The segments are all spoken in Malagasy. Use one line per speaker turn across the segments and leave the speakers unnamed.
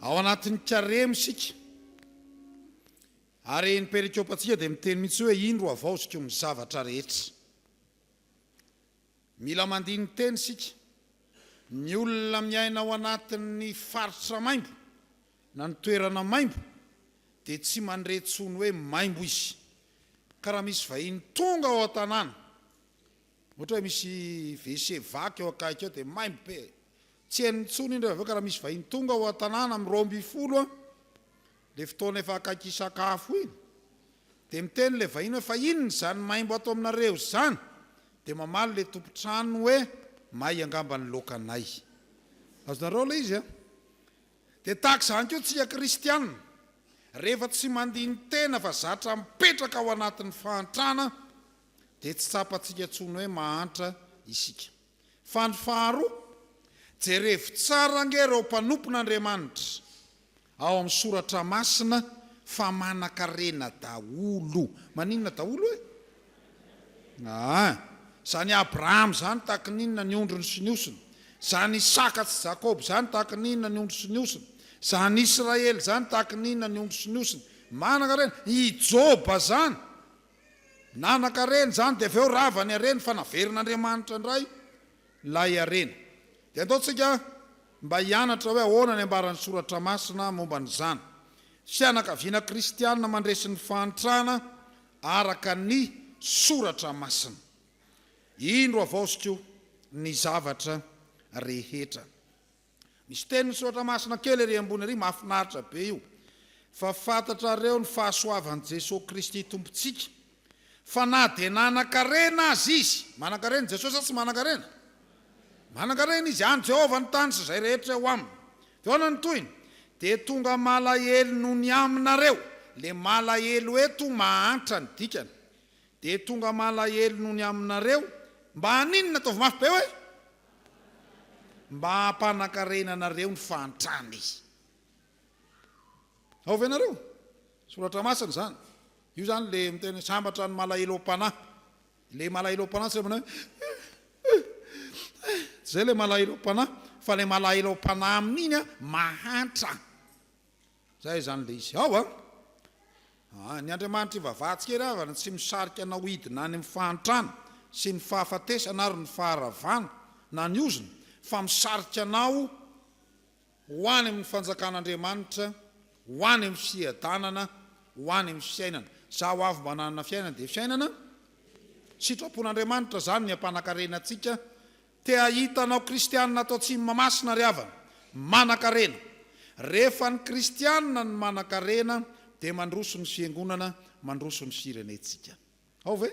Ao anatin'ny karemy isika. Ary ny perikopantsika dia miteny mihitsy hoe indro havaoziko ny zavatra rehetra. Mila mandini-tena isika. Ny olona miaina ao anatin'ny faritra maimbo na ny toerana maimbo dia tsy mandre intsony hoe maimbo izy. Ka raha misy vahiny tonga ao an-tanàna, ohatra hoe misy WC vaky eo akaiky eo dia maimbo be, tsy henony intsony iny rehefa avy eo ka raha misy vahiny tonga ao an-tanàna amin'ny 12 an, ilay fotoana efa akaiky hisakafo iny, dia miteny ilay vahiny hoe fa inona izany maimbo ato aminareo izany? Dia mamaly ilay tompon-trano hoe may angamba ny laokanay. Azonareo ilay izy an? Dia tahaka izany koa tsika kristiana, rehefa tsy mandini-tena fa zatra mipetraka ao anatin'ny fahantrana dia tsy tsapantsika intsony hoe mahantra isika. Fa ny faharoa, jerevo tsara ange ireo mpanompon'Andriamanitra ao amin'ny soratra masina fa manankarena daholo. Maninona daholo e? Aa! Izany Abrahama izany tahaka ny inona ny ondriny sy ny osiny? Izany Isaka sy Jakoba izany tahaka ny inona ny ondry sy ny osiny? Izany Israely izany tahaka ny inona ny ondry sy ny osiny? Manankarena. I Joba izany Nanan-karena izany dia avy eo rava ny hareny fa naverin'Andriamanitra indray ilay harena. Dia andao tsika mba hianatra hoe ahoana ny ambaran'ny Soratra Masina momba an'izany. Fianakaviana kristiana mandresy ny fahantrana araka ny Soratra Masina. Indro havaoziko ny zavatra rehetra. Misy tenin'ny Soratra Masina kely ery ambony ery, mahafinaritra be io. Fa fantatrareo ny fahasoavan'i Jesoa Kristy Tompontsika, fa na dia nanan-karena aza Izy, manan-karena i Jesoa sa tsy manan-karena? Manan-karena Izy, an'i Jehovah ny tany sy izay rehetra eo aminy. Dia ahoana ny tohiny? Dia tonga malahelo noho ny aminareo, le malahelo eto mahantra ny dikany, dia tonga malahelo noho ny aminareo, mba haninona? Ataovy mafy be hoe. Mba hampanan-karena anareo ny fahantrany. Ao ve nareo? Soratra masina izany. Io izany le miteny hoe sambatra ny malahelo am-panahy. Le malahelo am-panahy tsy le manao hoe tsy izay le malahelo am-panahy fa le malahelo am-panahy amin'iny an mahantra. Zay izany le izy. Ao an! Ah, ny Andriamanitra ivavahantsika ry havana tsy misarika anao hidina any amin'ny fahantrana sy ny fahafatesana ary ny faharavana na ny ozona fa misarika anao ho any amin'ny fanjakan'Andriamanitra, ho any amin'ny fiadanana, ho any amin'ny fiainana. Zaho avy mba hanana fiainana dia fiainana sitrapon'Andriamanitra izany ny hampanankarena antsika Te hahita anao kristianina ato atsimo Mahamasina ry havana. Manankarena. Rehefa ny kristianina no manankarena dia mandroso ny fiangonana, mandroso ny firenentsika. Ao ve?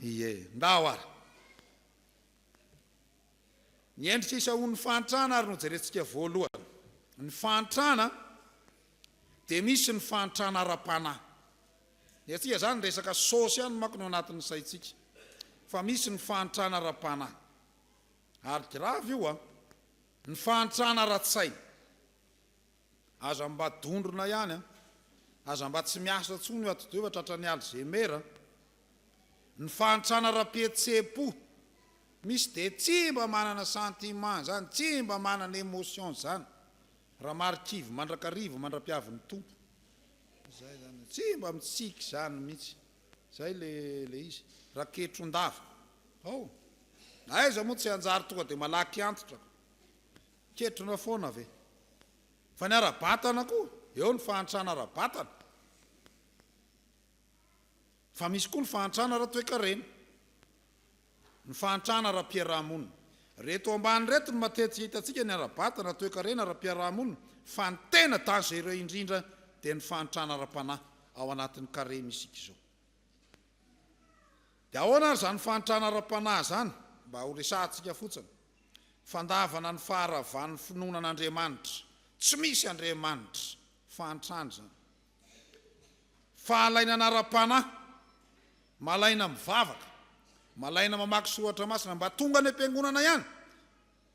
Ie. Ndao ary. Ny endrika isehoan'ny fahantrana ary no jerentsika voalohany. Ny fahantrana dia misy ny fahantrana ara-panahy. Ny antsika izany resaka saosy ihany manko no anatin'ny saintsika. Fa misy ny fahantrana ara-panahy. Ary grave io an! Ny fahantrana ara-tsaina. Aza mba dondrona ihany an! Aza mba tsy miasa intsony io atidoha fa tratran'ny alzheimer an! Ny fahantrana ara-pihetseham-po. Misy dia tsy mba manana sentiment izany, tsy mba manana émotion izany. Raha marikivy mandrakariva mandra-piavin'ny Tompo. Zay zany, tsy mba mitsiky zany mihitsy. Zay le le izy. Raketron-dava. Ao. Aiza moa tsy hanjary tonga dia malaky antitra ko. Ketrona foana ve. Fa ny ara-batana koa, eo ny fahantrana ara-batana. Fa misy koa ny fahantrana ara-toekarena. Ny fahantrana ara-piaraha-monina. Ireto ambany ireto no matetika hitantsika ny ara-batana, ara-toekarena, ara-piaraha-monina, fa ny tena dangereux indrindra dia ny fahantrana ara-panahy ao anatin'ny karemy isika izao. Dia ahoana ary izany fahantrana ara-panahy izany? Mba ho resahantsika fotsiny. Fandavana ny faharavan'ny finoana an'Andriamanitra. Tsy misy Andriamanitra. Fahantrana izany. Fahalainana ara-panahy. Malaina mivavaka, malaina mamaky soratra masina, mba tonga any am-piangonana ihany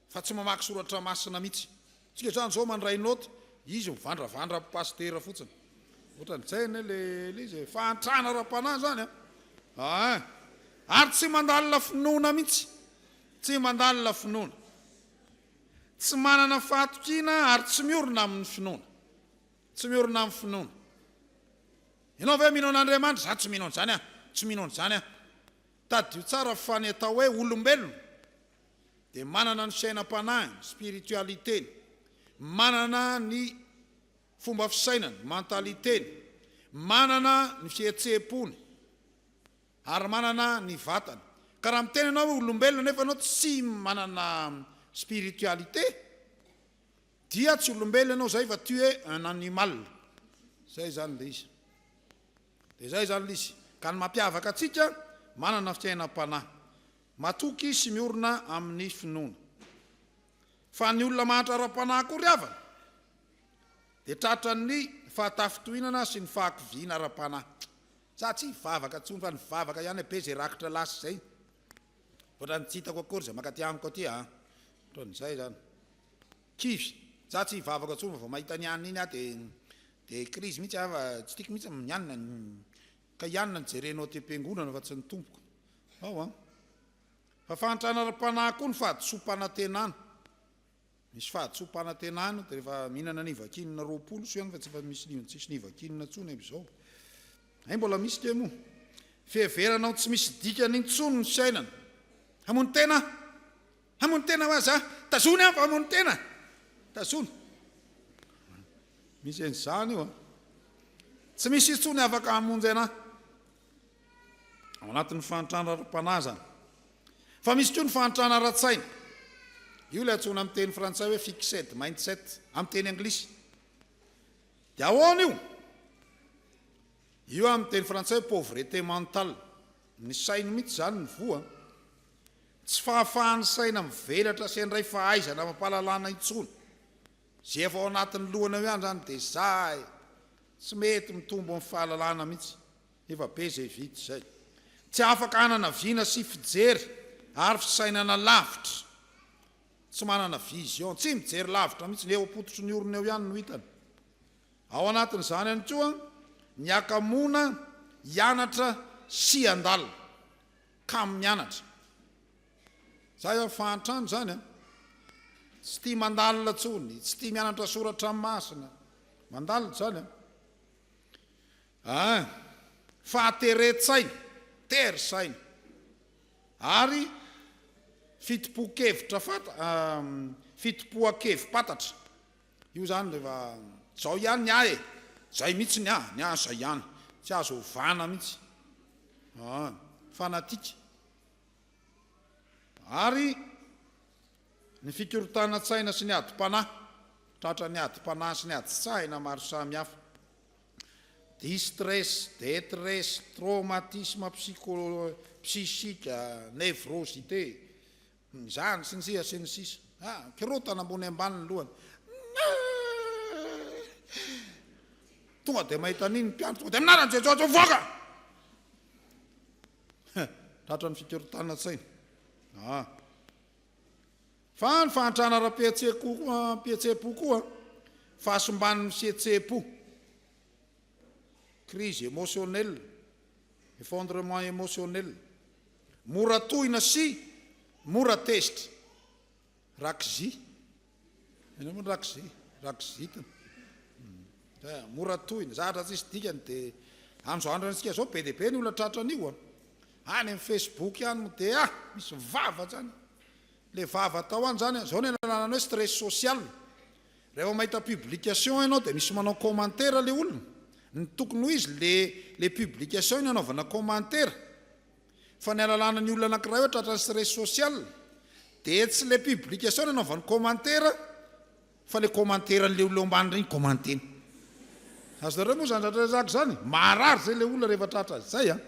fa tsy mamaky soratra masina mihitsy. Tsika zany zao mandray note, izy mivandravandra pasitera fotsiny. Ohatran'izay anie le le izy e, fahantrana ara-panahy zany an. Aa. Ary tsy mandalina finoana mihitsy, tsy mandalina finoana. Tsy manana fahatokiana ary tsy miorina amin'ny finoana. Tsy miorina amin'ny finoana. Ianao ve mino an'Andriamanitra? Za tsy mino an'izany aho. Tsy mino an'izany aho. Tadidio tsara fa ny atao hoe olombelona dia manana ny fiainam-panahiny, spiritualité-ny, manana ny fomba fisainany, mentalité-ny, manana ny fihetseham-pony, ary manana ny vatany. Ka raha miteny ianao hoe olombelona nefa ianao tsy manana spiritualité dia tsy olombelona ianao zay fa tu es un animal. Zay zany le izy. Dia zay zany le izy. Ka ny mampiavaka antsika manana fiainam-panahy. Matoky sy miorina amin'ny finoana. Fa ny olona mahantra ara-panahy koa ry havana dia tratran'ny fahatafintohinana sy ny fahakiviana ara-panahy. Za tsy hivavaka tsony fa nivavaka ihany be zay rakitra lasa zay. Otrany tsy hitako akory zay makaty amiko aty a. Ohatran'izay zany. Kivy. Za tsy hivavaka tsony fa vao mahita ny anona iny aho de de crise mihitsy aho fa tsy tiako mihitsy ny anona ka i anona no jerenao aty am-piangonana fa tsy ny tompoko. Ao an. Fa fahantrana ara-panahy koa ny fahadisoam-panantenana. Misy fahadisoam-panantenana dia rehefa mihinana nivakinina 20 so ihany fa tsy efa misy tsisy nivakinina intsony amin'izao. Hay mbola misy ke moa. Fiheverana ho tsy misy dikany intsony ny fiainana. Hamono tena aho. Hamono tena hoa za. Tazony aho fa hamono tena. Tazony. Misy an'izany io an. Tsy misy intsony afaka hamonjy anah. Ao anatin'ny fahantrana ara-panahy izany. Fa misy koa ny fahantrana ara-tsaina. Io ilay antsoina amin'ny teny frantsay hoe fixed mindset, amin'ny teny anglisy. Dia ahoana io? Io amin'ny teny frantsay hoe pauvreté mentale. Ny sainy mihitsy izany ny voa. Tsy fahafahan'ny saina mivelatra sy handray fahaizana amam-pahalalana intsony. Izay efa ao anatin'ny lohany ao ihany izany dia zay. Tsy mety mitombo amin'ny fahalalana mihitsy. Efa be izay vita izay. Tsy afaka hanana vina sy fijery ary fisainana lavitra. Tsy manana vision, tsy mijery lavitra mihitsy, ny eo am-pototry ny orona eo ihany no hitany. Ao anatin'izany ihany koa ny hakamoana hianatra sy handalina. Kamo mianatra. Zay an, fahantrana izany an. Tsy tia mandalina intsony, tsy tia mianatra soratra masina. Mandalina izany an. Ein, fahateren-tsaina, tery saina, ary fitompoan-kevitra fanta, fitompoan-kevi-pantatra. Io izany rehefa izao ihany ny ahy e, izay mihitsy ny ahy, ny ahy izay ihany, tsy azo ovana mihitsy. An, fanatique. Ary ny fikorontanan-tsaina sy ny adim-panahy, tratran'ny adim-panahy sy ny adin-tsaina maro samihafa. Distress, detresse, traumatisme psycho, psychique, névrosité, izany sy ny sisa sy ny sisa. Ah, korontana ambony ambany ny lohany. Tonga dia mahita an'iny ny mpiandry, tonga dia amin'ny anaran'i Jesosy, mivoaka! Tratran'ny fikorontanan-tsaina. Ah. Fa ny fahantrana ara-pihetseham-po koa, fahasimban'ny fihetseham-po, crise émotionnelle, effondrement émotionnel, mora tohina sy mora tezitra, rakzi, inona moa ny rakzi? Rakzitina, mora tohina, zavatra tsisy dikany dia amin'izao andro antsika izao be dia be ny olona tratra an'io an, any amin'ny facebook any moa dia ah, misy vava zany. Le vava atao any zany, zao ny analana ny hoe stress social, rehefa mahita publication ianao dia misy manao commentaire le olona, ny tokony ho izy le le publication iny anaovana commentaire, fa ny alalana ny olona anakiray hoe tratran'ny stress social dia tsy le publication ny anaovany commentaire fa le commentaire an'le olona eo ambany reny commenteny. Azonareo moa zany zatra resako zany? Maharary zay le olona rehefa tratra zay an,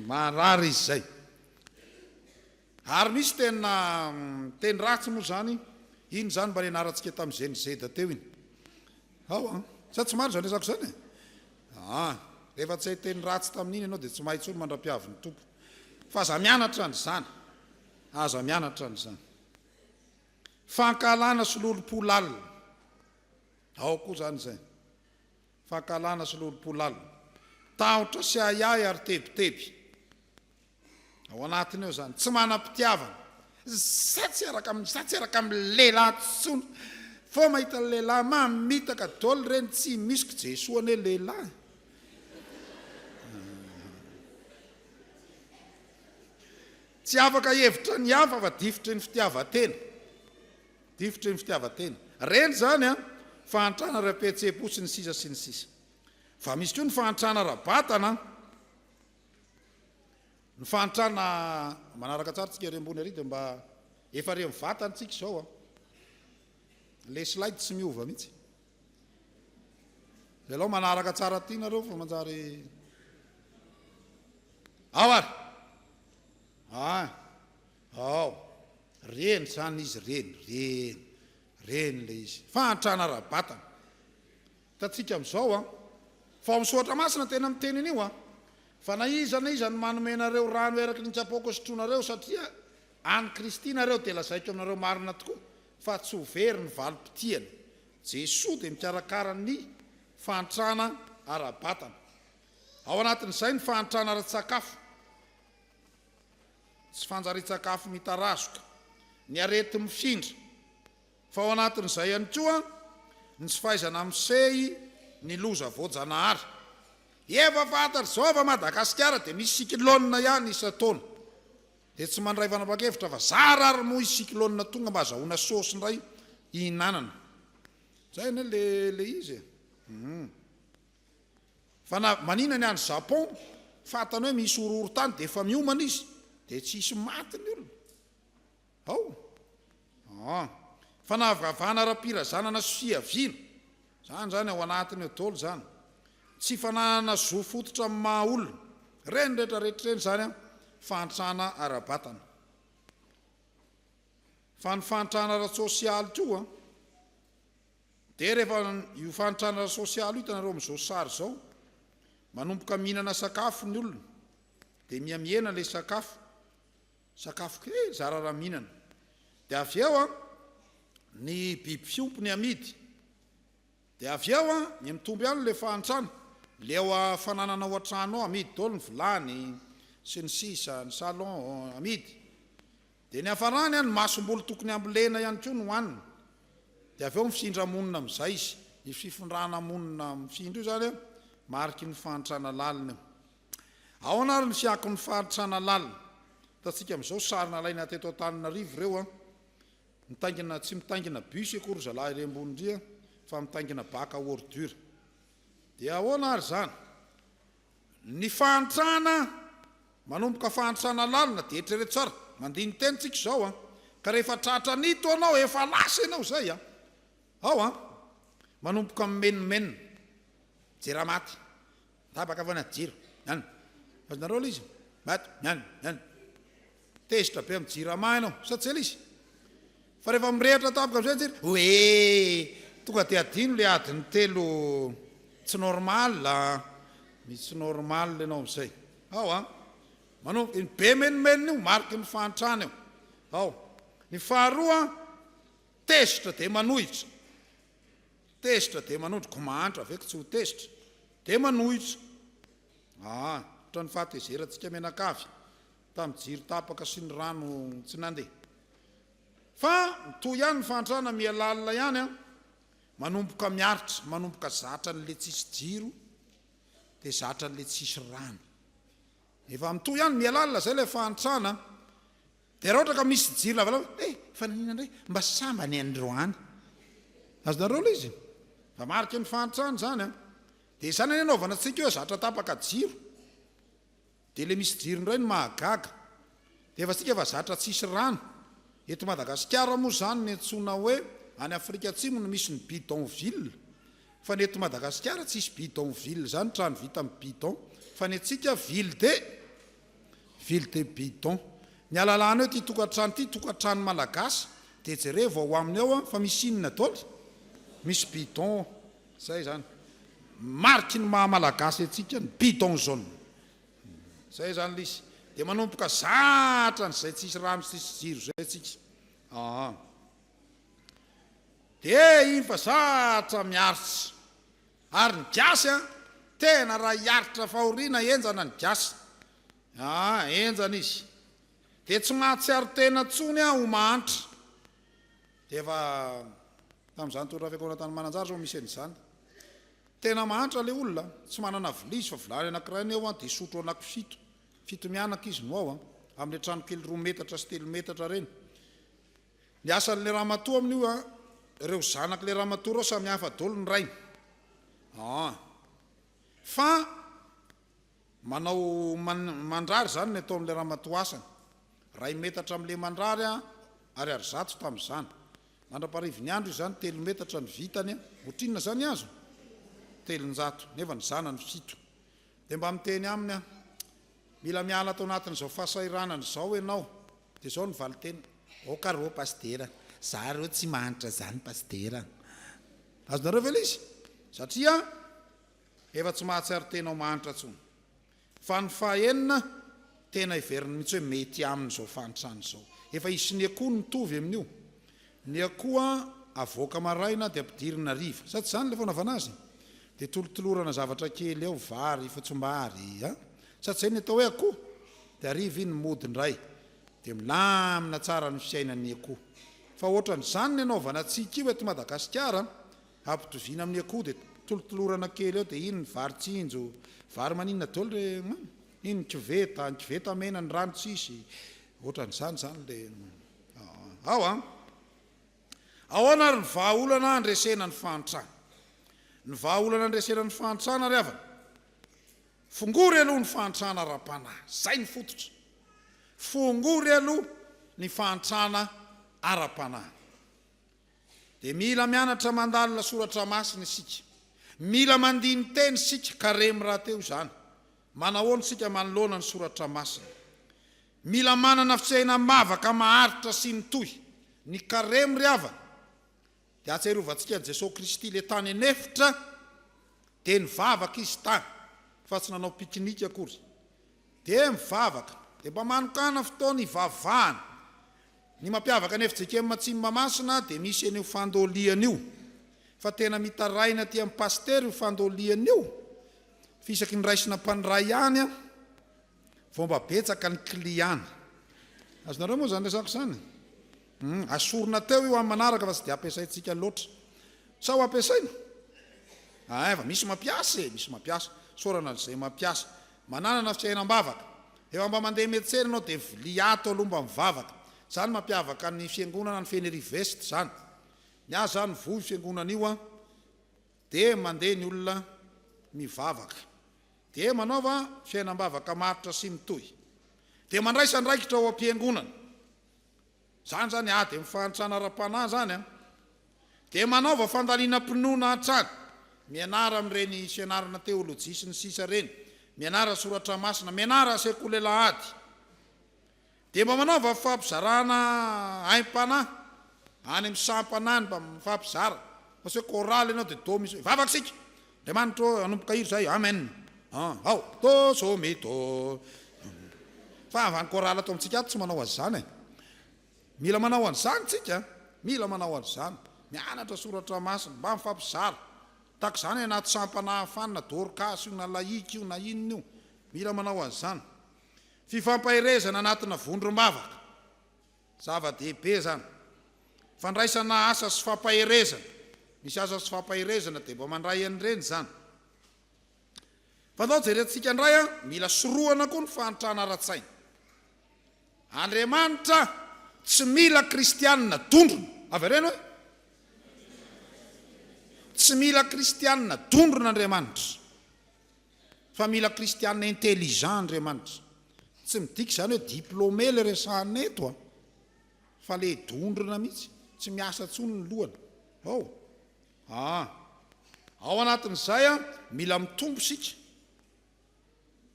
maharary izy zay. Ary misy tena teny ratsy moa izany, iny izany mba nianarantsika tamin'ny Gen Z teo iny. Ao an! Sa tsy marina izany resako izany e? Aa, rehefa tsy hay teny ratsy tamin'iny ianao dia tsy mahay intsony mandra-piavin'ny Tompo. Fa aza mianatra an'izany. Aza mianatra an'izany. Fankahalana sy lolompo lalina. Ao koa izany izay. Fankahalana sy lolompo lalina. Tahotra sy ahiahy ary tebiteby. Ao anatiny ao izany. Tsy manam-pitiavana. Za tsy hiaraka am, za tsy hiaraka am lehilahy tsony. Vao mahita lehilahy mamitaka dol reny tsy misy ko Jesoa anie lehilahy. Tsy afaka hevitra ny hafa fa difotry ny fitiavan-tena. Difotry ny fitiavan-tena. Reny zany an, fahantrana ara-pihetseham-po sy ny sisa sy ny sisa. Fa misy koa ny fahantrana ara-batana an. Ny fahantrana manaraka tsara tsika ery ambony ery dia mba efa re mivatana tsika izao an. Le slide tsy miova mihitsy. Aleo manaraka tsara aty nareo fa manjary Ao ary. Ah. Ao. Reny zany izy reny, reny. Reny le izy. Fahantrana ara-batana. Hitantsika amin'izao an. Fa ao amin'ny Soratra Masina tena miteny an'io an. Fa na iza na iza no manome anareo rano eraky ny kapoaka hosotroinareo satria an'i Kristy nareo dia lazaiko aminareo marina tokoa fa tsy ho very ny valim-pitiany. Jesoa dia mikarakara ny fahantrana ara-batana. Ao anatin'izay ny fahantrana ara-tsakafo, tsy fanjarian-tsakafo mitarazoka, ny areti-mifindra. Fa ao anatin'izay ihany koa ny tsy fahaizana misehy ny loza voajanahary. Efa fantatra izao fa Madagasikara dia misy cyclone ihany isan-taona. Dia tsy mandray fanapahan-kevitra fa zara ary moa hisy cyclone tonga mba azahoana saosy indray hihinanana. Zay anie le le izy e. Hum. Fa na manina ny any Japon, fantany hoe misy horohorontany dia efa miomana izy, dia tsy hisy maty ny olona. Ao. Ah. Fanavakavahana ara-pirazanana sy fiaviana. Izany izany ao anatiny ao daholo izany. Tsy fananana zo fototra amin'ny maha olona. Ireny rehetra rehetra ireny izany an, fahantrana ara-batana. Fa ny fahantrana ara-tsosialy koa an, dia rehefa io fahantrana ara-tsosialy io hitanareo amin'izao sary izao, manomboka mihinana sakafo ny olona, dia miha-mihena ilay sakafo. Sakafo kely zara raha mihinana. Dia avy eo an, ny biby fiompy ny amidy. Dia avy eo an, ny mitombo ihany ilay fahantrana. Ilay ao fananana ao an-trano ao, amidy daholo ny vilany sy ny sisa, ny salon, amidy. Dia ny hafarany an, ny masomboly tokony hambolena ihany koa no hohanina. Dia avy eo mifindra monina amin'izay izy. Io fifindrana monina mifindra io izany an, mariky ny fahantrana lalina io. Ahoana ary ny fiakon'ny fahantrana lalina? Hitantsika amin'izao sary nalaina teto Antananarivo ireo an! Mitaingina, tsy mitaingina bus akory ry zalahy iry ambony iry an, fa mitaingina bac à ordure. Dia ahoana ary izany? Ny fahantrana, manomboka fahantrana lalina, dia eritrereto tsara, mandini-tena tsika izao an, ka rehefa tratran'ito ianao, efa lasa ianao izay an! Ao an! Manomboka mimenomenona, jiramaty. Tapaka foana jiro an! Azonareo ilay izy? Maty an! An! Tezitra be amin'ny jirama ianao, sa tsy ela izy? Fa rehefa mirehitra tampoka amin'izay ny jiro, oee! Tonga dia adino ilay adiny telo tsy normal an! Misy tsy normal ianao amin'izay. Ao an! Manomboka, iny be menomenona io, mariky ny fahantrana io. Ao. Ny faharoa, tezitra dia manohitra. Tezitra dia manohitra, ko mahantra ve ko tsy ho tezitra? Dia manohitra. Aa, ohatran'ny fahatezerantsika mianakavy tamin'ny jiro tapaka sy ny rano tsy nandeha. Fa mitohy ihany ny fahantrana, miha lalina ihany an, manomboka miaritra, manomboka zatra an'le tsisy jiro, dia zatra an'le tsisy rano. Efa mitohy ihany, miha lalina izay ilay fahantrana an. Dia raha ohatra ka misy jiro lavalava, eh, fa naninona indray? Mba sambany androany. Azonareo ilay izy? Fa mariky ny fahantrana izany an. Dia izany anie anaovana antsika hoe zatra tapaka jiro. Dia ilay misy jiro indray no mahagaga. Dia efa tsika efa zatra tsisy rano. Eto Madagasikara moa izany ny antsoina hoe any Afrika Atsimo no misy ny bidonville. Fa ny eto Madagasikara tsisy bidonville izany, trano vita amin'ny bidon. Fa ny antsika ville de Ville de bidon. Ny alalana eo ity tokantrano ity, tokantrano malagasy, dia jerevo ao aminy ao fa misy inona daholo? Misy bidon, zay zany. Mariky ny maha malagasy antsika ny bidon jaune. Zay zany le izy. Dia manomboka zatra an'izay tsisy rano tsisy jiro zay tsika. Aa. Dia iny fa zatra miaritra. Ary ny gasy an, tena raha hiaritra fahoriana henjana ny gasy. Aa, henjana izy. Dia tsy mahatsiaro tena intsony aho ho mahantra. Dia efa tamin'izany toerana fiangonana tany Mananjary izao misy an'izany. Tena mahantra ilay olona, tsy manana vilia izy fa vilany anankiray ny eo dia sotro anankifito, fito mianaka izy no ao an, amin'ilay trano kely roa metatra sy telo metatra ireny. Ny asan'ilay ramatoa amin'io an, ireo zanak'ilay ramatoa ireo samy hafa daholo ny rainy. Aa. Fa manao mandrary izany ny ataon'ilay ramatoa asany. Iray metatra amin'ilay mandrary an, ariary zato tamin'izany. Mandra-paharivin'ny andro izany, telo metatra ny vitany an, ohatrinona izany azony? 300, nefa ny zanany fito. Dia mba miteny aminy aho, mila miala ato anatin'izao fahasahiranana izao ianao. Dia izao ny valin-teniny, Aoka rô pasitera, za rô tsy mahantra zany pasitera. Azonareo ve ilay izy? Satria efa tsy mahatsiaro tena ho mahantra intsony. Fa ny fahaenina, tena heveriny mihitsy hoe mety aminy izao fahantrana izao. Efa hisy ny akoho no mitovy amin'io. Ny akoho avoaka maraina dia ampidirina hariva. Sa tsy izany ilay fanaovana azy? Dia tolotolorana zavatra kely ao, vary, fotsim-bary, an! Sa tsy izay ny atao hoe akoho? Dia hariva iny mody indray. Dia milamina tsara ny fiainan'ny akoho. Fa ohatran'izany ny anaovana antsika io eto Madagasikara an! Ampitoviana amin'ny akoho dia tolotolorana kely eo dia iny ny vary tsinjo, vary maninona daholo re an! Iny ny koveta, ny koveta mena, ny rano tsisy, ohatran'izany izany le ao an! Ahoana ary ny vahaolana handresena ny fahantrana? Ny vahaolana handresena ny fahantrana ry havana, fongory aloha ny fahantrana ara-panahy, izay ny fototra. Fongory aloha ny fahantrana ara-panahy. Dia mila mianatra mandalina soratra masina isika. Mila mandini-teny isika, karemy rahateo izany. Manahoana isika manoloana ny soratra masina? Mila manana fiainam-bavaka maharitra sy mitohy. Ny karemy ry havana, dia ahatsiarovantsika an'i Jesoa Kristy ilay tany an'efitra, dia nivavaka Izy tany, fa tsy nanao pique-nique akory. Dia mivavaka. Dia mba manokàna fotoana hivavahana. Ny mampiavaka ny fjkm Atsimo Mahamasina dia misy an'io fandoliana io. Fa tena mitaraina aty amin'ny pasitera io fandoliana io, fa isaky ny raisina mpandray ihany an, vao mba betsaka ny client. Azonareo moa izany resako izany? Hum, asorina teo io amin'ny manaraka fa tsy dia ampiasaintsika loatra. Sa ho ampiasaina? Ahay fa misy mampiasa e, misy mampiasa. Isaorana an'izay mampiasa. Mananana fiainam-bavaka. Efa mba mandeha miantsena ianao dia vilia ato aloha mba mivavaka. Izany mampiavaka ny fiangonana any Fenerive Est izany. Ny ahy izany voa io fiangonana io an, dia mandeha ny olona mivavaka. Dia manaova fiainam-bavaka maharitra sy mitohy. Dia mandraisa andraikitra ao am-piangonana. Izany izany ady amin'ny fahantrana ara-panahy izany an. Dia manaova fandalinam-pinoana hatrany. Mianara amin'ireny fianarana teolojia sy ny sisa ireny. Mianara soratra masina. Mianara sekoly alahady. Dia mba manaova fampizarana aim-panahy any amin'ny sampana any mba mifampizara. Fa tsy hoe chorale ianao dia do misy hoe vavaka isika. Andriamanitra ô, hanomboka hira izahay. Amen. An, ao. Do, so, mi, do. Fa ny chorale ato amintsika ato tsy manao an'izany e. Mila manao an'izany tsika, mila manao an'izany. Mianatra soratra masina, mba mifampizara. Tahaka izany anaty sampana hafa any, na Dorcas io, na laïc io, na inona io. Mila manao an'izany. Fifampaherezana anatina vondrom-bavaka. Zava-dehibe izany. Fandraisana asa sy fampaherezana. Misy asa sy fampaherezana dia mba mandray an'ireny izany. Fa andao jerentsika indray an, mila sorohana koa ny fahantrana ara-tsaina. Andriamanitra tsy mila kristianina dondrona. Avereno hoe, Tsy mila kristianina dondrona Andriamanitra, fa mila kristianina intelligent Andriamanitra. Tsy midika izany hoe diplômé ilay resahana eto an, fa ilay dondrona mihitsy, tsy miasa intsony ny lohany. Ao. Ah. Ao anatin'izay an, mila mitombo isika.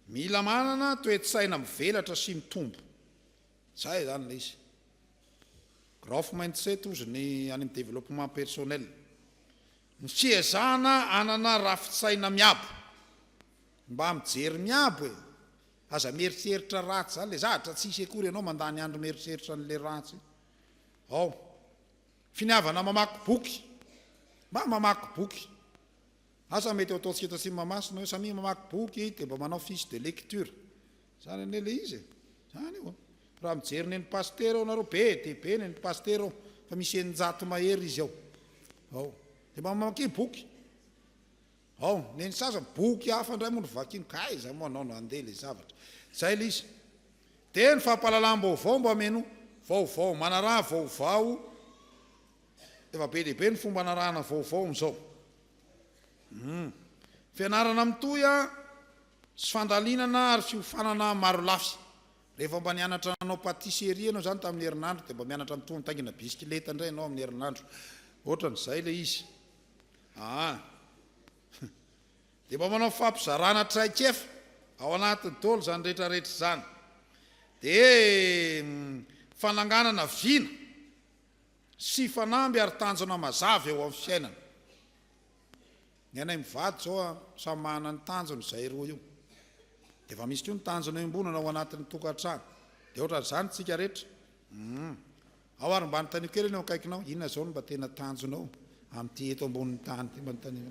Mila manana toe-tsaina mivelatra sy mitombo. Zay izany ilay izy. Growth mindset hozy ny any amin'ny développement personnel. Ny fiezahana hanana rafi-tsaina miabo. Mba mijery miabo e. Aza mieritreritra ratsy izany. Ilay zavatra tsisy akory ianao mandany andro mieritreritra an'ilay ratsy. Ao. Finiavana mamaky boky. Mba mamaky boky. Asa mety ho ataontsika eto Atsimo Mahamasina hoe samia mamaky boky dia mba manao fiche de lecture. Izany anie ilay izy e. Izany io an. Raha mijery neny pasitera ao nareo, be dia be neny pasitera ao, fa misy 600 mahery izy ao. Ao. Dia mba mamakia boky. Ao, neny sasany, boky hafa indray moa no vakiany, ka aiza moa anao no handeha ilay zavatra. Izay ilay izy. Dia ny fampahalalam-baovao mba meno vaovao, manaraha vaovao, efa be dia be ny fomba anarahana vaovao amin'izao. Hum. Fianarana mitohy sy fandalinana ary fiofanana marolafy. Rehefa mba nianatra nanao pâtisserie ianao izany tamin'ny herinandro dia mba mianatra mitohy mitaingina bisikileta indray ianao amin'ny herinandro. Ohatran'izay ilay izy. Aa. Dia mba manao fampizarana traikefa ao anatiny daholo izany rehetra rehetra izany. Dia fananganana vina sy fanamby ary tanjona mazava eo amin'ny fiainana. Ny anay mivady izao a, samy manana ny tanjony izay roa io. Dia efa misy koa ny tanjona iombonana ao anatin'ny tokantrano. Dia ohatran'izany tsika rehetra. Hum. Ao ary mba anontanio kely eny eo akaikinao, inona izao no mba tena tanjonao amin'ity eto ambonin'ny tany ity, mba anontanio.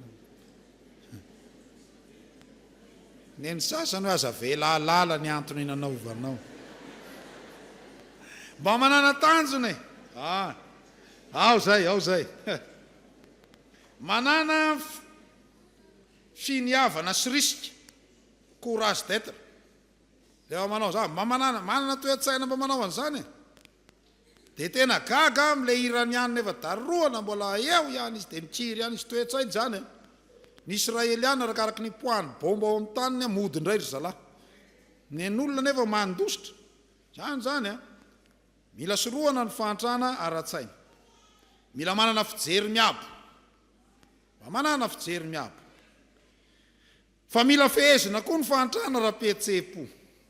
Ny an'ny sasany hoe aza avela hahalala ny antony nanaovanao. Mba manana tanjona e! Ah, ao izay, ao izay. Manana finiavana sy risque, courage d'être. Rehefa manao izany, mba manana, manana toe-tsaina mba manao an'izany e. Dia tena gaga aho amin'ilay Iraniana efa darohana mbola eo ihany izy dia mikiry ihany izy, toe-tsaina izany e. Ny Israeliana arakaraky ny hipoahan'ny bomba ao amin'ny taniny mody indray ry zalahy. Ny an'olona nefa mandositra. Izany izany a. Mila sorohana ny fahantrana ara-tsaina. Mila manana fijery miabo. Mba manana fijery miabo. Fa mila fehezina koa ny fahantrana ara-pihetseham-po.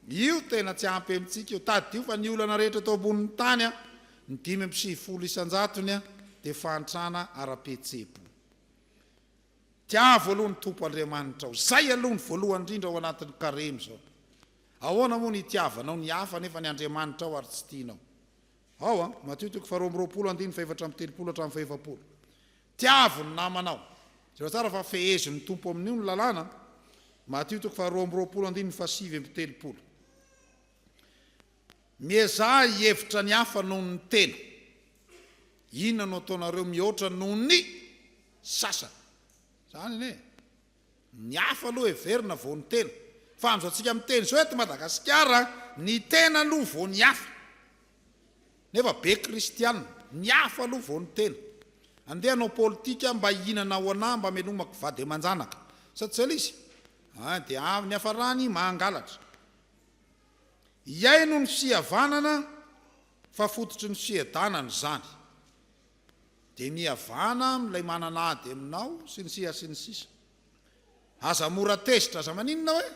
Io tena tsy ampy amintsika io. Tadidio fa ny olana rehetra eto ambonin'ny tany, ny 95 isan-jatony dia fahantrana ara-pihetseham-po. Tiavo aloha ny Tompo Andriamanitrao. Izay aloha ny voalohany indrindra ao anatin'ny karemy izao. Ahoana moa ny hitiavanao ny hafa nefa ny Andriamanitrao ary tsy tianao? Ao an, Matio toko faharoa amby roapolo andininy fahefatra amby telopolo hatramin'ny fahefapolo. Tiavo ny namanao. Jereo tsara fa fehezin'ny Tompo amin'io ny lalàna, Matio toko faharoa amby roapolo andininy fahasivy amby telopolo. Miezaha hihevitra ny hafa noho ny tena. Inona no ataonareo mihoatra noho ny sasany? Izany anie e. Ny hafa aloha heverina vao ny tena. Fa amin'izao tsika miteny izao eto Madagasikara, ny tena aloha vao ny hafa. Nefa be kristiana, ny hafa aloha vao ny tena. Andeha hanao politika mba hihinana ho anah mba hamelomako vady aman-janaka. Sa tsy zay ilay izy? Ah, dia ny hafarany mangalatra. Hihaino ny fihavanana fa fototry ny fiadanana izany. Dia mihavana amin'ilay manana ady aminao sy ny sisa sy ny sisa. Aza mora tezitra, aza maninona hoe?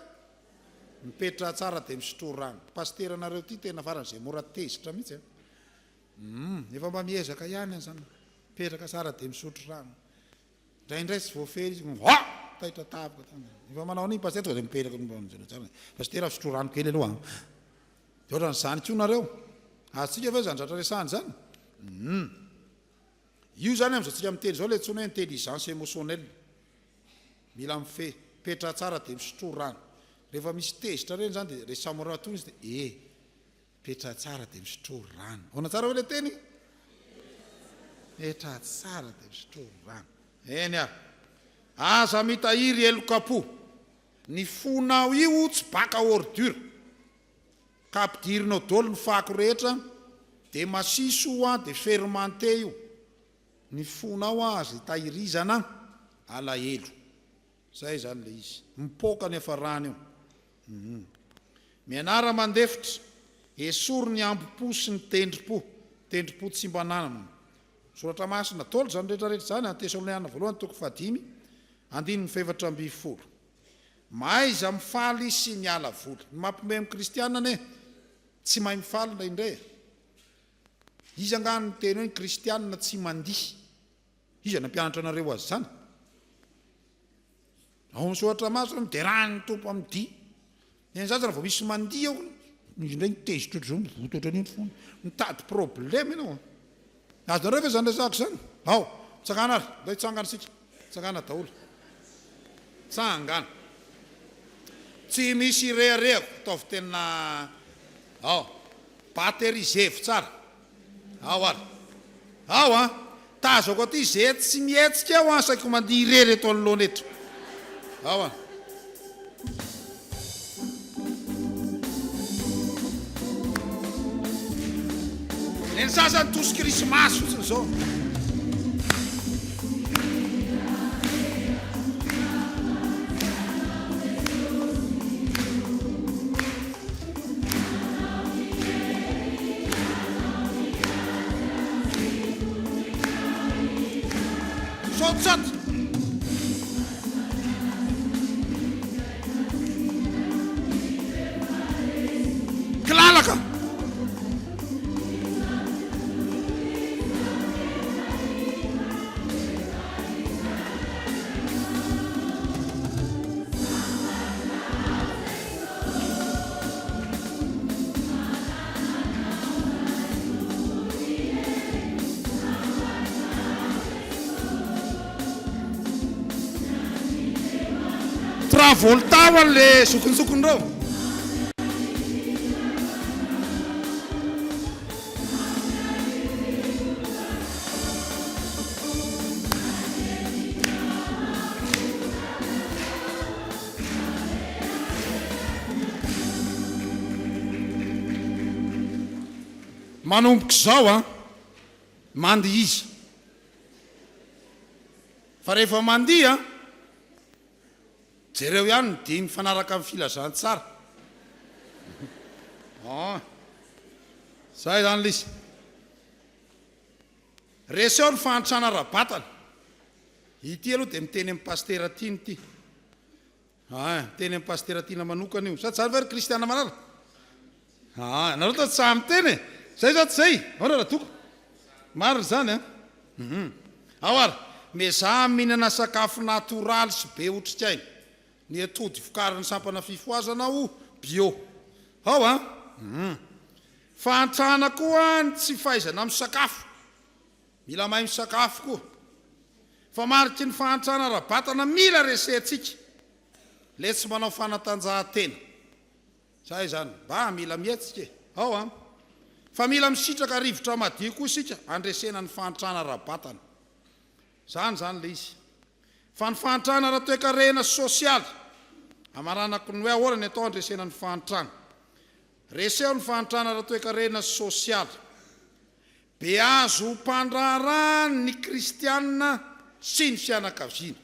Mipetraha tsara dia misotroa rano. Pasiteranareo ity tena faran'izay mora tezitra mihitsy a. Humm, efa mba miezaka ihany aho izany. Mipetraka tsara dia misotro rano. Indraindray tsy voafehy izy, ha! Taitra tampoka tany. Efa manao an'iny pasitera tonga dia mipetraka mijery tsara. Pasitera sotroa rano kely aloha an. Dia ohatran'izany koa nareo. Azontsika ve izany zatra resahana izany? Humm. Io izany amin'izao tsika miteny izao ilay antsoina hoe intelligence émotionnelle. Mila mifehy. Mipetraha tsara dia misotroa rano. Rehefa misy tezitra ireny izany dia resaho moramora tony izy dia eh. Mipetraha tsara dia misotroa rano. Ahoana tsara ve ilay teny? Mipetraha tsara dia misotroa rano. Eny ary. Aza mitahiry heloka-po. Ny fonao io tsy baka ordure. Ka ampidirinao daholo ny fako rehetra dia masiso io an, dia fermenté io. Ny fonao an aza itahirizana alahelo. Zay zany le izy. Mipoaka ny hafarana io. Hum. Mianara mandefitra. Esory ny ambo-po sy ny tendrim-po. Tendrim-po tsy mba ananana. Soratra masina daholo izany rehetra rehetra izany an, Tesaloniana voalohany toko fahadimy andininy fahefatra ambinifolo. Mahaiza mifaly sy miala voly. Ny mampiomehy amin'ny kristiana anie tsy mahay mifaly indraindray e. Iza angaha no niteny hoe ny kristiana tsy mandihy? Iza nampianatra anareo azy izany? Ao amin'ny soratra masina miderà ny Tompo amin'ny dihy. Ny an'ny zaza raha vao misy mandihy ao, izy indray mitezitra ohatr'izao, mivonto ohatran'io ny fony. Mitady problème ianao. Azonareo ve izany resahako izany? Ao, mitsangàna ary, ndao hitsangana isika. Mitsangàna daholo. Tsangana. Tsy misy ireharehako, ataovy tena ao. Batterie zevo tsara. Ao ary. Ao an! Tazako aty ze tsy mihetsika eo an, saiko mandihy irery eto anoloana eto. Ao an. Ny sasany tosy krismasy fotsiny zao. Saoty Kilalaka. Travolta ho an'le zokinjokiny reo. Manomboka izao an, mandihiza. Fa rehefa mandihy an, jereo ihany ny dihy mifanaraka amin'ny filazantsara. An, zay izany ilay izy. Reseo ny fahantrana ara-batana. Ity aloha dia miteny amin'i Pasitera Tiana ity. Aa, miteny amin'i Pasitera Tiana manokana io. Sa tsy izany ve ry Kristiana malala? Aa, nareo toa tsy sahy miteny e! Zay sa tsy zay? Ahoana Radoko? Marina izany an? Hum. Ao ary, miezaha mihinana sakafo natoraly sy be otrikaina. Ny atody vokarin'ny sampana fifohazana ho bio. Ao an? Hum. Fahantrana koa ny tsy fahaizana misakafo. Mila mahay misakafo koa. Fa mariky ny fahantrana ara-batana mila resentsika le tsy manao fanatanjahantena. Zay zany. Mba mila mihetsika e. Ao an. Fa mila misitraka rivotra madio koa isika handresena ny fahantrana ara-batana. Zany zany le izy. Fa ny fahantrana ara-toekarena sy sosialy. Amaranako ny hoe ahoana ny atao handresena ny fahantrana. Reseo ny fahantrana ara-toekarena sy sosialy. Beazo ho mpandraharaha ny kristiana sy ny fianakaviana.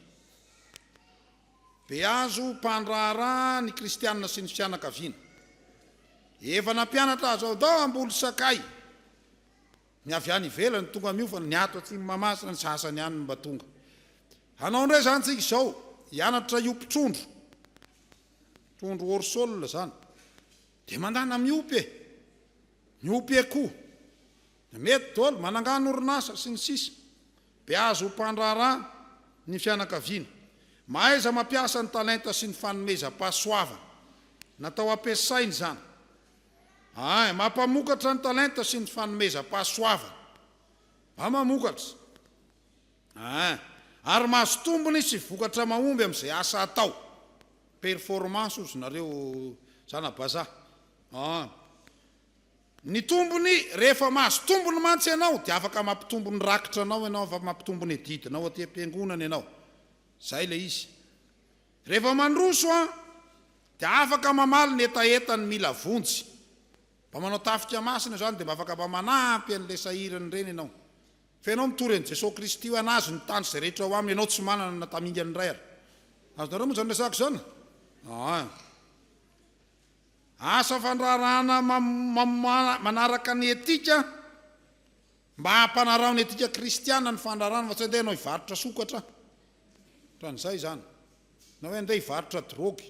Beazo ho mpandraharaha ny kristiana sy ny fianakaviana. Efa nampianatra azy ao dao hamboly sakay. Ny avy any ivelany tonga miofana, ny ato atsimo Mahamasina ny sasany ihany no mba tonga. Hanao indray izany tsika izao, hianatra hiompy trondro. Trondro hors sol izany. Dia mandana miompy e. Miompy akoho. Dia mety daholo, manangana orinasa sy ny sisa. Beazo ho mpandraharaha ny fianakaviana. Mahaiza mampiasa ny talenta sy ny fanomezam-pahasoavana. Natao hampiasaina izany. Ay, mampamokatra ny talenta sy ny fanomezam-pahasoavana. Mba mamokatra. Ay, ary mahazo tombony sy vokatra mahomby amin'izay asa atao. Performance hozy nareo zana-bazaha. Ay. Ny tombony, rehefa mahazo tombony mantsy ianao dia afaka mampitombo ny rakitra anao ianao, afaka mampitombo ny adidinao aty am-piangonana ianao. Izay ilay izy. Rehefa mandroso an, dia afaka mamaly ny hetahetany mila vonjy. Mba manao tafika masina izany dia mba afaka mba manampy an'ilay sahirana ireny ianao. Fa ianao mitory an'i Jesoa Kristy hoe an'Azy ny tany sy izay rehetra ao aminy, ianao tsy manana na tamingana iray ary. Azonareo moa izany resahako izany? Aa. Asa fandraharahana manaraka ny etika mba hampanaraho ny etika kristiana ny fandraharahana fa tsy hoe ndeha ianao hivarotra sokatra Ohatran'izay izany. Na hoe andeha hivarotra drogue.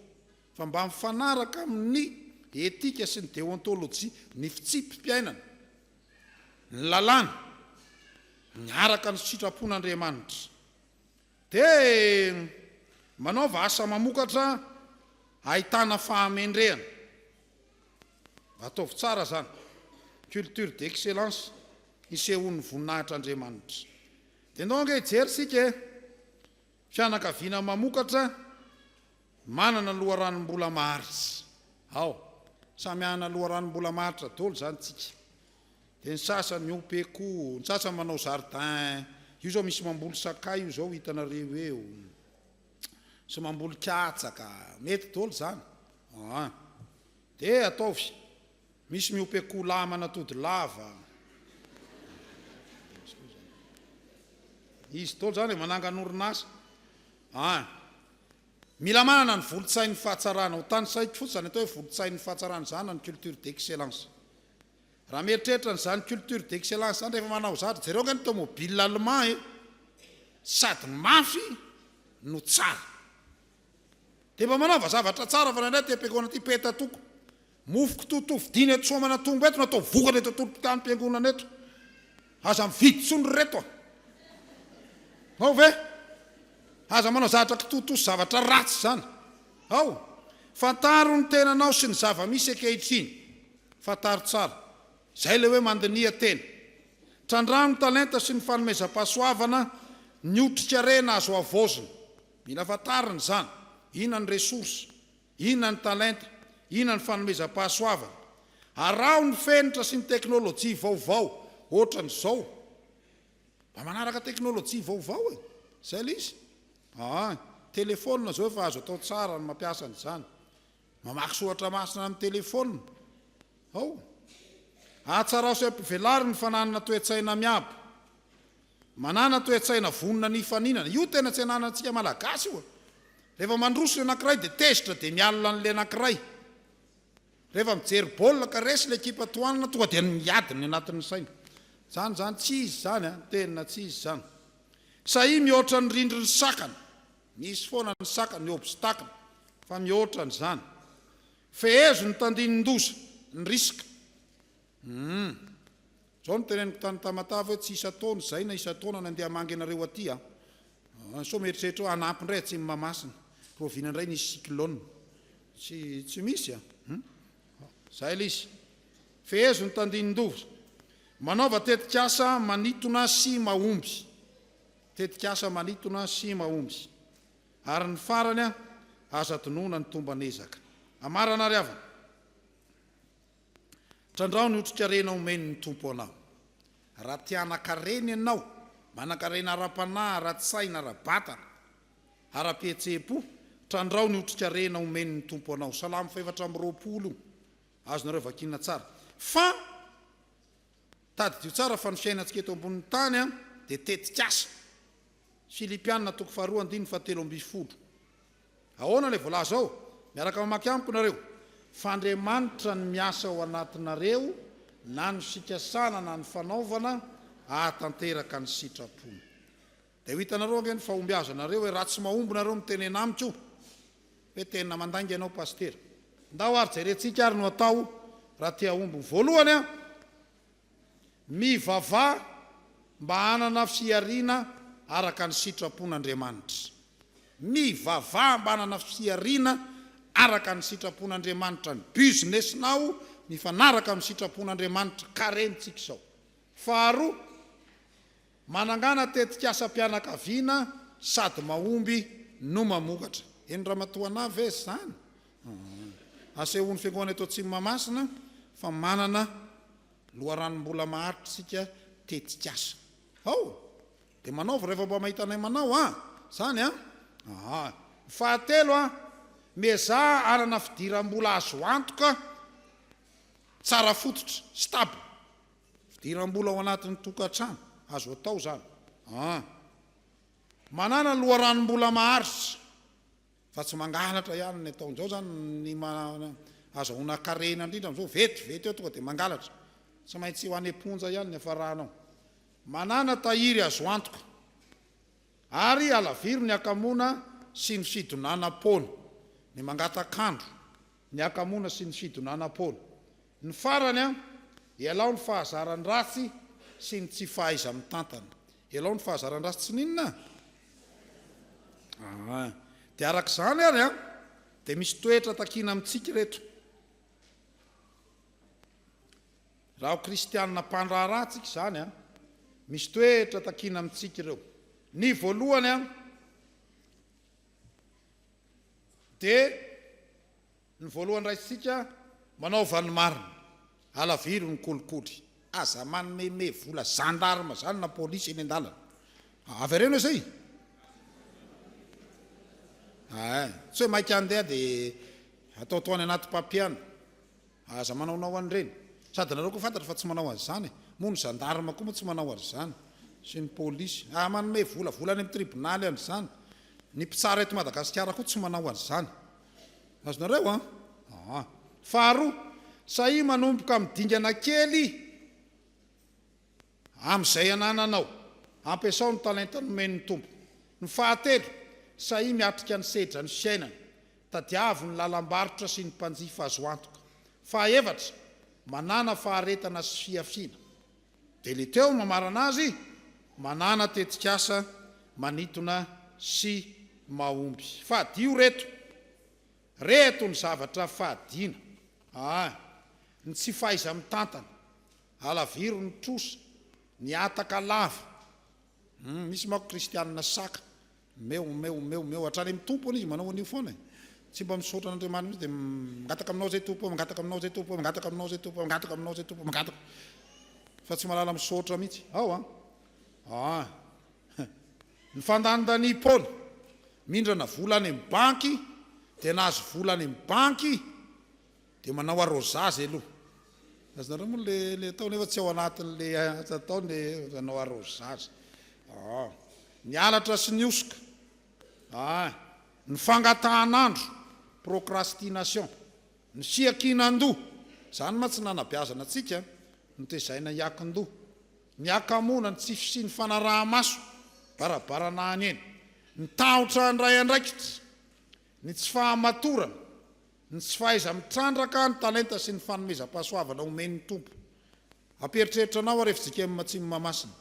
Fa mba mifanaraka amin'ny etika sy ny deontolojia, ny fitsipi-piainana, ny lalàna, miaraka ny sitrapon'Andriamanitra. Dia manaova asa mamokatra ahitana fahamendrehana. Ataovy tsara izany. Culture d'excellence hisehoan'ny voninahitr'Andriamanitra. Dia ndao ange hijery isika e! Fianakaviana mamokatra, manana loharanom-bola maharitra. Ao. Samy hanana loharanom-bola maharitra daholo izany tsika. Dia ny sasany miompy akoho, ny sasany manao jardin, io izao misy mamboly sakay io izao hitanareo eo, sy mamboly katsaka, mety daholo izany. Aa. Dia ataovy. Misy miompy akoho lahy manatody lava. Izy daholo izany e, manangana orinasa. Aa. Mila manana ny volon-tsain'ny fahatsarana. Ho tanisaiko fotsiny izany atao hoe volon-tsain'ny fahatsarana izany na ny culture d'excellence. Raha mieritreritra an'izany culture d'excellence izany rehefa manao zavatra, jereo ange ny tomobile allemand e! Sady mafy no tsara. Dia mba manaova zavatra tsara fa indraindray aty am-piangonana aty peta-toko. Mofo kitoto vidiana eto Soamanatombo eto no atao vokatra eto an-tokotanim-piangonana eto. Aza mividy intsony ry reto a! Ao ve? Aza manao zavatra kitoto sy zavatra ratsy izany. Ao! Fantaro ny tenanao sy ny zava-misy ankehitriny. Fantaro tsara. Izay ilay hoe mandiniha tena. Trandraho ny talenta sy ny fanomezam-pahasoavana, ny otrikarena azo havaozina. Mila fantarina izany. Inona ny ressources? Inona ny talenta? Inona ny fanomezam-pahasoavana? Araho ny fenitra sy ny teknolojia vaovao ohatran'izao. Mba manaraka teknolojia vaovao e! Izay ilay izy. Aa, telefaonina izao efa azo atao tsara ny mampiasa an'izany. Mamaky soratra masina amin'ny telefaonina. Ao. Ahatsarao sy ampivelaro ny fananana toe-tsaina miabo. Manàna toe-tsaina vonona ny hifaninana. Io tena tsy ananantsika Malagasy io a! Rehefa mandroso ny anankiray dia tezitra dia mialona an'ilay anankiray. Rehefa mijery baolina ka resy ilay ekipa tohanana tonga dia miady ny anatin'ny saina. Izany izany tsy izy izany a! Tena tsy izy izany. Sahia mihoatra ny rindrin'ny sakana. Misy foana ny sakana, ny obstacle, fa mihoatra an'izany. Fehezo ny tandindon-doza, ny risque. Humm. Zao no teneniko tany Tamatave hoe tsy isan-taona izay na isan-taona ny andeha hamangy anareo aty a. Sao mieritreritra hoe hanampy indray atsimo Mahamasina. Rahoviana indray nisy cyclone. Tsy tsy misy a. Hum. Zay ilay izy. Fehezo ny tandindon-doza. Manaova tetikasa manitona sy mahomby. Tetikasa manitona sy mahomby. Ary ny farany a, aza adinoina ny tomban'ezaka. Amarana ary havana. Trandraho ny otrikarena omen'ny Tompo anao. Raha te hanan-karena ianao, manan-karena ara-panahy, ara-tsaina, ara-batana, ara-pihetseham-po, trandraho ny otrikarena omen'ny Tompo anao. Salamo fahefatra amby 20 io. Azonareo vakiana tsara. Fa tadidio tsara fa ny fiainantsika eto ambonin'ny tany dia tetikasa. Filipiana toko faharoa andininy fahatelo ambin'ny folo. Ahoana ilay voalaza ao? Miaraka mamaky amiko nareo. Fa Andriamanitra no miasa ao anatinareo na ny fikasana na ny fanaovana hahatanteraka ny sitrapony. Dia ho hitanareo ange ny fahombiazanareo hoe raha tsy mahomby nareo mitenena amiko hoe tena mandainga ianao Pasitera. Ndao ary jerentsika ary no atao raha te hahomby. Ny voalohany an! Mivavaha mba hanana fihariana araka ny sitrapon'Andriamanitra. Mivavaha mba hanana fihariana araka ny sitrapon'Andriamanitra. Ny business-nao mifanaraka amin'ny sitrapon'Andriamanitra. Karentsika izao. Faharoa, manangàna tetikasam-pianakaviana sady mahomby no mamokatra. Eny ramatoa anah ve izany? Asehon'ny fiangonana eto Atsimo Mahamasina fa manana Loharanom-bola maharitra isika tetikasa. Ao! Dia manaova rehefa mba mahita anay manao an! Zany an! Aa. Ny fahatelo an, miezaha hanana fidiram-bola azo antoka, tsara fototra, stable. Fidiram-bola ao anatin'ny tokantrano, azo atao izany. Aa. Manàna loharanom-bola maharitra. Fa tsy mangalatra ihany ny ataony zao zany ny azahoana karena indrindra amzao vetivety eo tonga dia mangalatra. Tsy maintsy ho any am-ponja ihany ny hafaranao. Manàna tahiry azo antoka ary alaviro ny hakamoana sy ny fidonanam-poana. Ny mangatak'andro, ny hakamoana sy ny fidonanam-poana. Ny farany an, ialao ny fahazaran-dratsy sy ny tsy fahaiza-mitantana. Ialao ny fahazaran-dratsy tsy n'inona? Aa. Dia araka izany ary an, dia misy toetra takiana amintsika ireto. Raha ho kristianina mpandraharaha tsika izany an, misy toetra takiana amintsika ireo. Ny voalohany an, dia ny voalohany raisintsika. Manaova ny marina. Alaviro ny kolikoly. Aza manomeme vola gendarme zany na polisy eny andalana. Avy areno zay? Ae, tsy hoe maika handeha de ataotao any anaty papier any. Aza manaonao an'ireny. Sady nareo koa fantatra fa tsy manao an'izany e. Moa ny gendarme koa moa tsy manao an'izany. Sy ny polisy. Ah manome vola vola any amin'ny tribonaly an'izany. Ny mpitsara eto Madagasikara koa tsy manao an'izany. Azonareo an? Aa. Faharoa, sahia manomboka amin'ny dingana kely amin'izay anananao. Ampiasao ny talenta nomen'ny Tompo. Ny fahatelo, sahia miatrika ny sedran'ny fiainana. Tadiavo ny lalam-barotra sy ny mpanjifa azo antoka. Fahaefatra, manàna faharetana sy fihafiana. Dia le teo mamarana azy, manàna tetikasa manintona sy mahomby. Fadio reto. Reto ny zavatra fadiana. Aa. Ny tsy fahaiza-mitantana. Alaviro ny trosa. Ny hataka lava. Hum, misy manko kristianina saka. Omeo, omeo, omeo, omeo. Hatrany amin'ny Tompo anie izy manao an'io foana e. Tsy mba misaotra an'Andriamanitra mihitsy dia mangataka aminao izay Tompo ô, mangataka aminao izay Tompo ô, mangataka aminao izay Tompo ô, mangataka aminao izay Tompo ô, mangataka. Fa tsy mahalala misaotra mihitsy. Ao an. Ah. Ny fandanindaniam-poana. Mindrana vola any amin'ny banky, dia nahazo vola any amin'ny banky, dia manao arrosage aloha. Azonareo moa le le atao nefa tsy ao anatin'le asa atao ny manao arrosage. Ah. Ny halatra sy ny hosoka. Ah. Ny fangatahan'andro, procrastination. Ny fiankinan-doha. Izany mantsy nanabeazana antsika, notezaina hiakin-doha. Ny hakamoana, ny tsy fisian'ny fanaraha-maso, barabarana any eny. Ny tahotra handray andraikitra. Ny tsy fahamatorana. Ny tsy fahaiza-mitrandraka ny talenta sy ny fanomezam-pahasoavana omen'ny Tompo. Hampieritreritra anao ary fjkm Atsimo Mahamasina.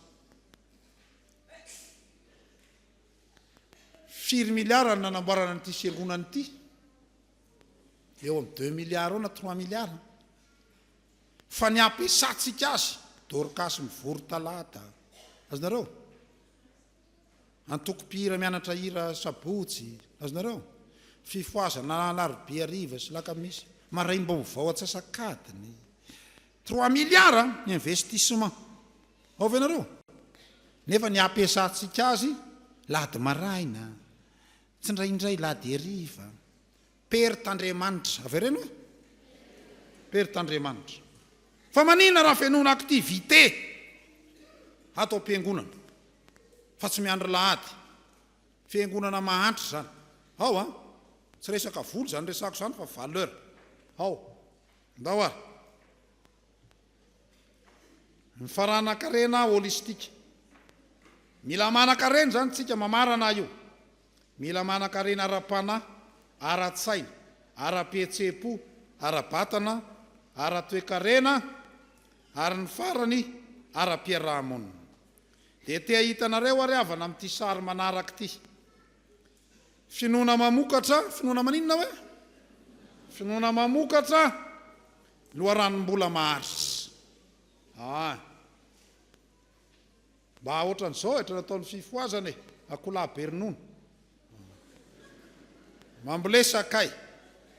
Firy milliards no nanamboarana an'ity fiangonana ity? Eo amin'ny deux milliards eo na trois milliards. Fa ny ampiasantsika azy, Dorcas mivory talata. Azonareo? Antoko mpihira mianatra hira sabotsy, azonareo? Fifohazana alarobia hariva sy lakamisy, maraim-baovao atsasak'adiny. Trois milliards ny investissement. Ao ve nareo? Nefa ny ampiasantsika azy lahady maraina, tsindraindray lahady hariva. Perte Andriamanitra. Avereno hoe? Perte Andriamanitra. Fa maninona raha fenoina activité ato am-piangonana fa tsy miandry lahady? Fiangonana mahantra izany. Ao an! Tsy resaka vola izany resako izany fa valeur. Ao. Ndao ary. Ny faranan-karena holistique. Mila manan-karena izany tsika mamarana io. Mila manan-karena ara-panahy, ara-tsaina, ara-pihetseham-po, ara-batana, ara-toekarena ary ny farany ara-piaraha-monina. Dia te hahita anareo ary havana amin'ity sary manaraka ity. Finoana mamokatra, finoana maninona hoe? Finoana mamokatra loharanom-bola maharitra. Ah. Mba ohatran'izao e, ohatran'ny ataon'ny fifohazana e, akoholahy be ronono. Mambolé sakay.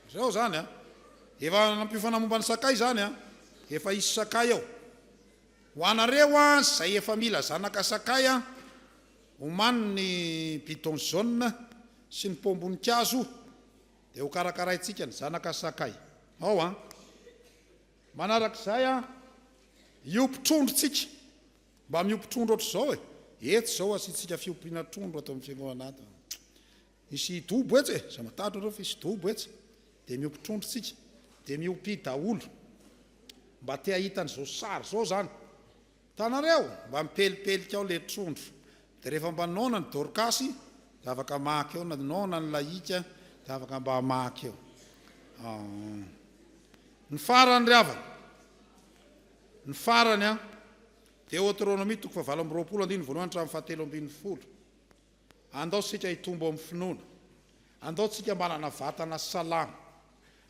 Izao izany an. Efa nampiofana momba ny sakay izany an. Efa hisy sakay ao. Ho anareo an, izay efa mila zanaka sakay an, omano ny bidon jaune sy ny pom-boninkazo dia ho karakaraintsika ny zanaka sakay. Ao an. Manarak'izay an, hiompy trondro tsika. Mba miompy trondro ohatr'izao e! Etsy izao asiantsika fiompiana trondro ato amin'ny fiangonana ato. Hisy dobo etsy e! Aza matahotra nareo fa hisy dobo etsy. Dia miompy trondro tsika. Dia miompy daholo. Mba te hahita an'izao sary izao izany. Hitanareo? Mba mipelipelika ao ilay trondro. Dia rehefa mba noana ny Dorkasy dia afaka maka eo, na noana ny lahika dia afaka mba maka eo. Ah. Ny farany ry havana. Ny farany an. Deoteronomia toko fahavalo amby 20 andininy voalohany hatramin'ny fahatelo 12. Andao isika hitombo amin'ny finoana. Andao tsika mba hanana vatana salama.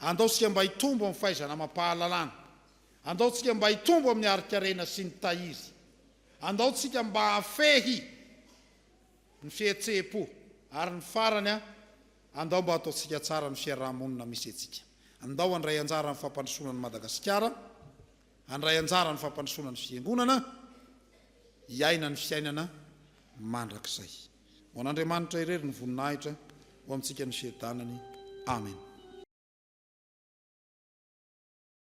Andao isika mba hitombo amin'ny fahaizana amam-pahalalana. Andao tsika mba hitombo amin'ny harin-karena sy ny tahiry. Andao tsika mba hahafehy ny fihetseham-po. Ary ny farany an, andao mba hataontsika tsara ny fiaraha-monina misy antsika. Andao handray anjara amin'ny fampandrosoana an'i Madagasikara, handray anjara amin'ny fampandrosoana ny Fiangonana, hiaina ny fiainana mandrakizay. Ho an'Andriamanitra irery ny voninahitra, ho amintsika ny fiadanany. Amen.